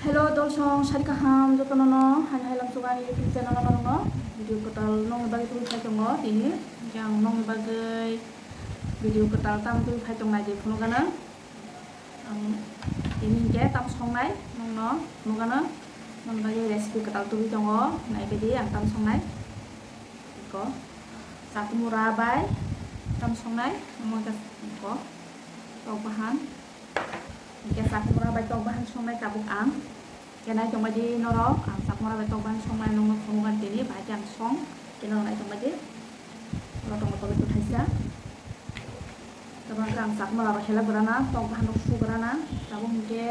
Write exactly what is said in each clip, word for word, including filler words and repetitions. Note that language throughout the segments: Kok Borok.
Hello, dolsong, sari kaham, jotono no, haino hailam sugan YouTube channel no, no, video kwtal nongni bagwi tubui phai tongo, tini, hwnkhe ang nongni bagwi video kwtal tam tubui phai tong nai di phunukgana. Ang tini hwnkhe tam songnai, nongno phunukgana, nongni bagwi recipe kwtal tubui tongo, naibaidi ang tam songnai. Iko, chakumura bai tam songnai, omo hwnkhe iko, tok bahan. Hwnkhe chakumura bai tok bahan songnai tabuk ang. Hwnkhe nai tongbaidi norok, ang chakumura bai tok bahan songnai nokno phunukgani tini, bahai khe ang song, tei norok nai tongbaidi. Oro tongo tomato thaisa. Tabuk hwnkhe ang chakumura bai helak rana, tok bahan rok su rana. Tabuk hwnkhe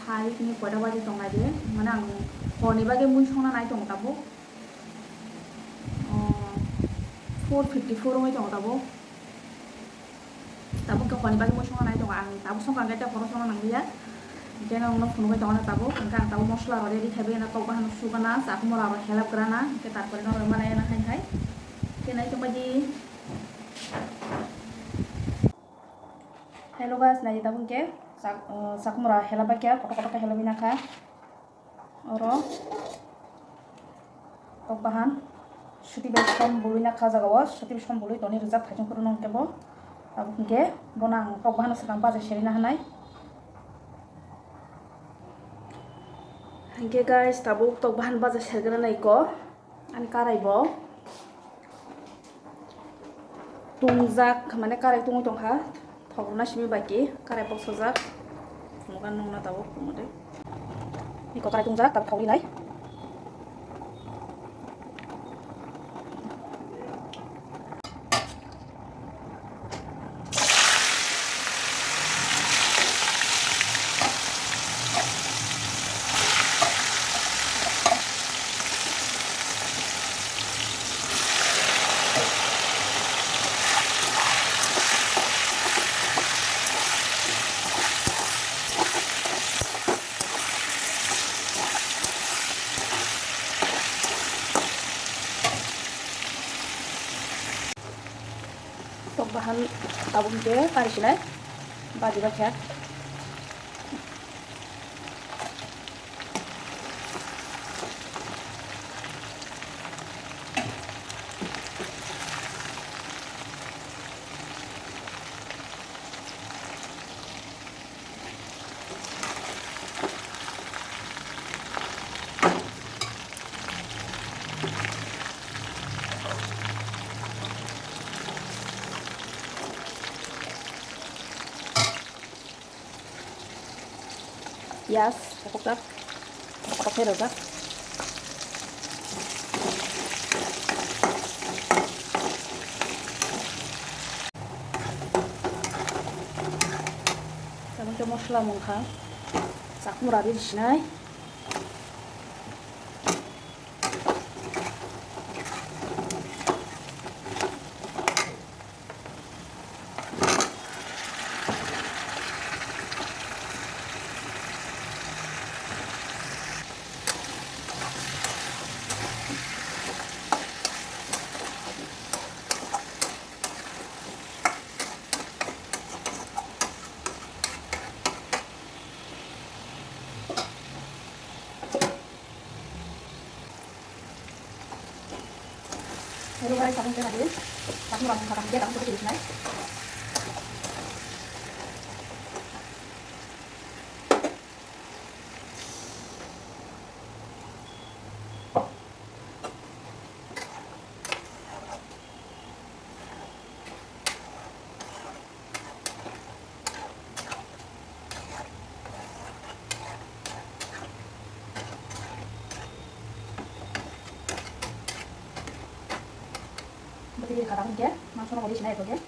sarikni koita baji tongnaidi, mane ang horni bagwi mui songna nai tongo tabuk. Oh, four fifty four wngwi tongo tabuk. Tabuk khe horni bagwi mui songna nai tongo ang, tabuk songkha hwnkhe tei horo songna nangliya. Hwnkhe nokno phunugwi tongna tabuk, hwnkhe ang tabuk mosla rok ready khai bai tok bahan sugana, chakumura rok helak rana, hwnkhe tarpore norok manai na hai hai. Hwnkhe nai tongbaidi. Hello guys, nai tabuk hwnkhe chak-, oh, chakumura helak bai khe kotor kotor khe helak bai nakha. Oro tok bahan suti bai som bului na kha jaga o, suti bai som bului toni rijak phaising phuru nong kebo. Tabuk hwnkhe bono ang tok bahan swkang baja serina hanai. Hwnkhe guys, tabuk tok bahan baja sergana nai ko ani karai bo. Tungjak, mane karai tungwi tongkha, thok rwna simi bai ki karai boksajak. Phunukgani nukna tabuk phunukgwi. Iko karai tungjak, tabuk thok rinai. Tok bahan tabuk hwnkhe kari sinai baji bakha. Piyaj, kothok jak, kothok khe rwjak. Tabuk khe mosla mungkha, chakmura ri sinai. Hello guys, sabun kena dulu. Sabun orang kata dia tak untuk sini. Bati diri kata hingke, mangso no bodi sinai ito ke.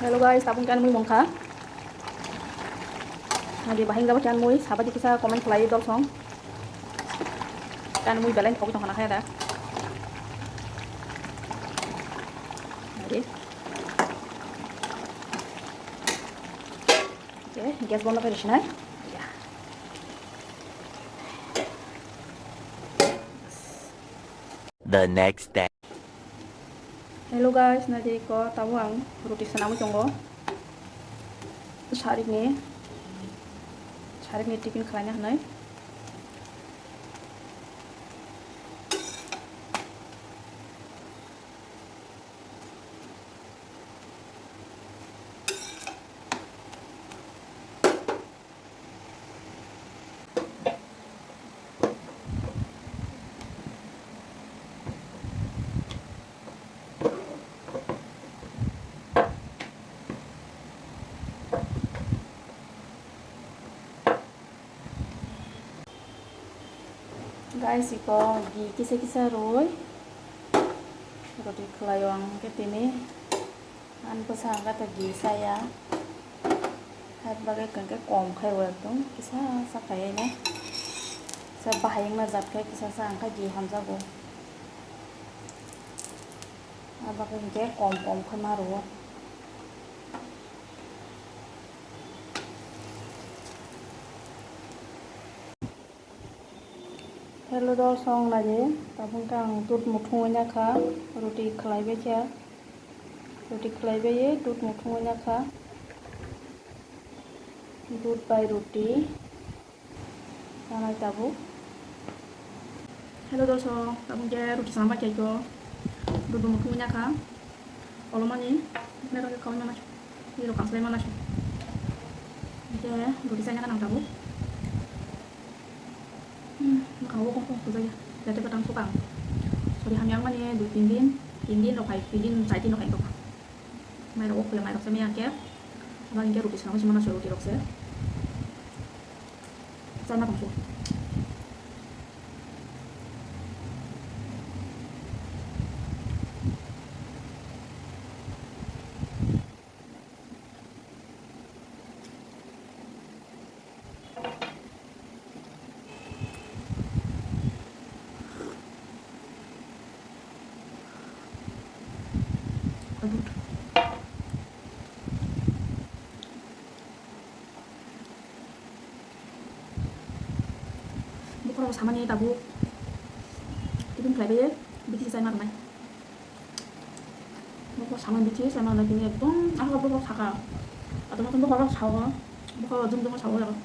Hello guys, tabuk khe ani mui mungkha. Nadi bahai jabo khe ani mui, sabadi kisa comment khlai dolsong. Kan mui belai thogwi tongkha na khe da. Ready? Okay, gas bondo khe rwsinai. The next day. Hello guys, naidi ko tabuk ang roti swnamwi tongo. Sarikni, sarikni tiffin khlaina hwnwi. Guys, iko ghee kisa kisa rwui roti khlaio ang khe tini. Ani bwsa hwnkhe to ghee chaya. Hai bagwi hwnkhe kom khai o ekdom kisa sa khai ene. Sa bahai wngna jat khai kisa sa hwnkhe ghee hamjago. Abo hwnkhe kom kom khai ma rwo. Hello, dol song naidi, tabuk khe ang dud muthungwi nakha, roti khlaibai kha, roti khlaibai dud muthungwi nakha, dud bai roti. Nanai tabuk. Hello, dol song, tabuk khe roti sana bai kha, dud muthungwi nakha, olomani, nai rok khe khawi mana, nai rok kangslai mana. Khe roti sana nang tabuk. Hmm, bwkhango kok kok kujaya. Jate kwtang sukang. Sori hamya wngmani dui tin din, tin din rok hai, tin din, char din rok hai tongkha. Mai rok o khuya mai rok se maya khe. Abo hinkhe roti swnamwi se mana se roti rok se. Chana tong su. Bokhorok samani tabuk tiffin khlaibai bithi chai ma rwnai. Bokhorok samani bithi chai ma rwnai tini ekdom aswk bokhorok saka. Atoma tong bokhorok sao, bokhorok jum jum sao jago.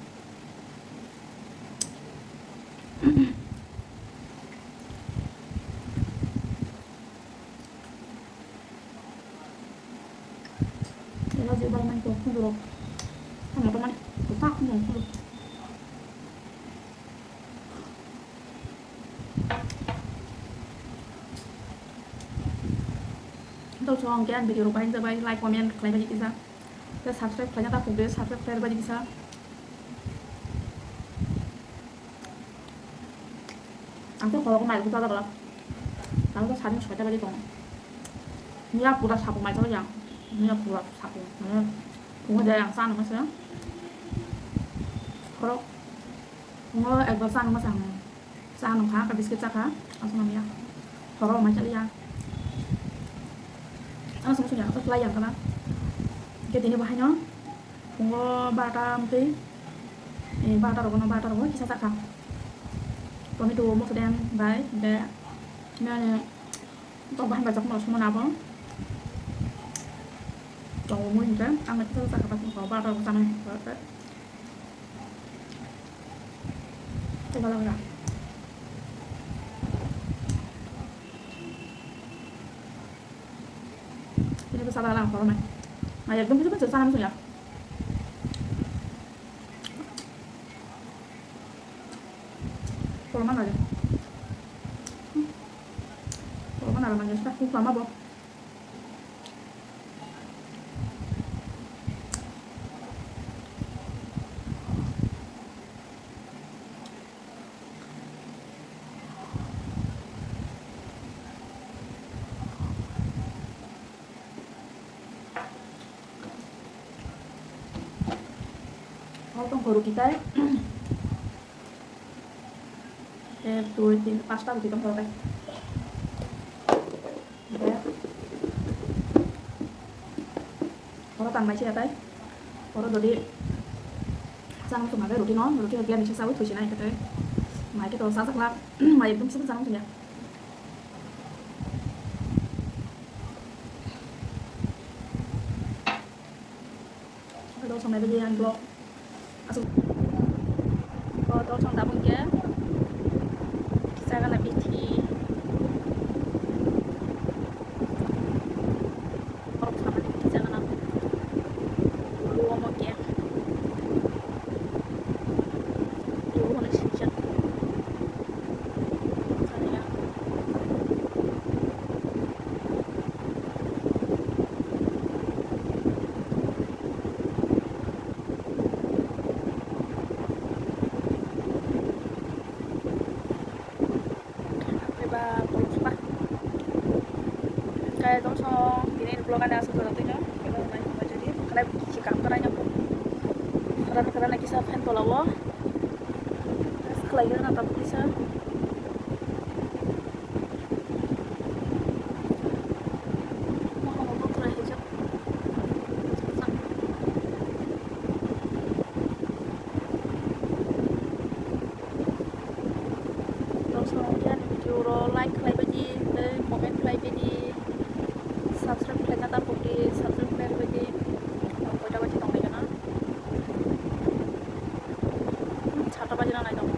Ela je bai mai ko khunduro. Ano to mani ko ta khunduro khunduro. Dol song khe ang video rok bahai jabai, like, comment khlai bai kisa. Tei subscribe khlaina ta phuk de, subscribe khlai bai kisa. Ang khe khorok mai rwkha da. Ang khe sani soita baji tongo. Miya pura sapung mai thok yang. Miya pura sapung. Mane phungo de ang chana masa. Khorok phungo ekbar chana masa ang. Cha nung kha, biscuit cha kha. Ang sung ya. Khorok mai chali ya. Ang sung sung ya. Khlai yang kana. Ke tini bahai no. Phungo barota mtwi, eh, barota rogo no, barota rogo kisa chakha. Tomato mosodeng bai, hingke, mane, tok bahai bai chakma rok songmani abo. Tongo mui hingke, ang kisa chakha, barota rogo chanai. Tei bala bala. Ini besar dalam kalau mai. Nah, ya, belum bisa baca sana musuhnya. Kalau mana ya? Kalau mana lama ya? Sudah, aku lama, Bo. Hor tong khoro kitai. Ek, dui, tin, pasta ruti tong khoro tai. Oro tang nai se tai. Oro dodi chang tong nai ruti no, ruti no biya ni se sawi thusi nai khe tai. Mai khe to sa sakla, mai ekdom se chang tong ya. Dol songnai bagwi ang vlog aswk. O dol song tabuk khe jaga na bithi. Borok samani bithi jaga na. Ulu omo khe. Ulu hwnwi swijak. Eba kolokma. Kaya dong song, tini vlog ani aswk jora twi no. Eba nai tongma jodi. Khlai si kam krai no. Kharan kharan kisa fan tola o. Khlai gana ta pisa. Video ro like khlai baidi, tei comment khlai baidi, subscribe khlaina ta pokdi, subscribe khlai baidi. Koita baji tong lai gana. Sata baji nang nai tong.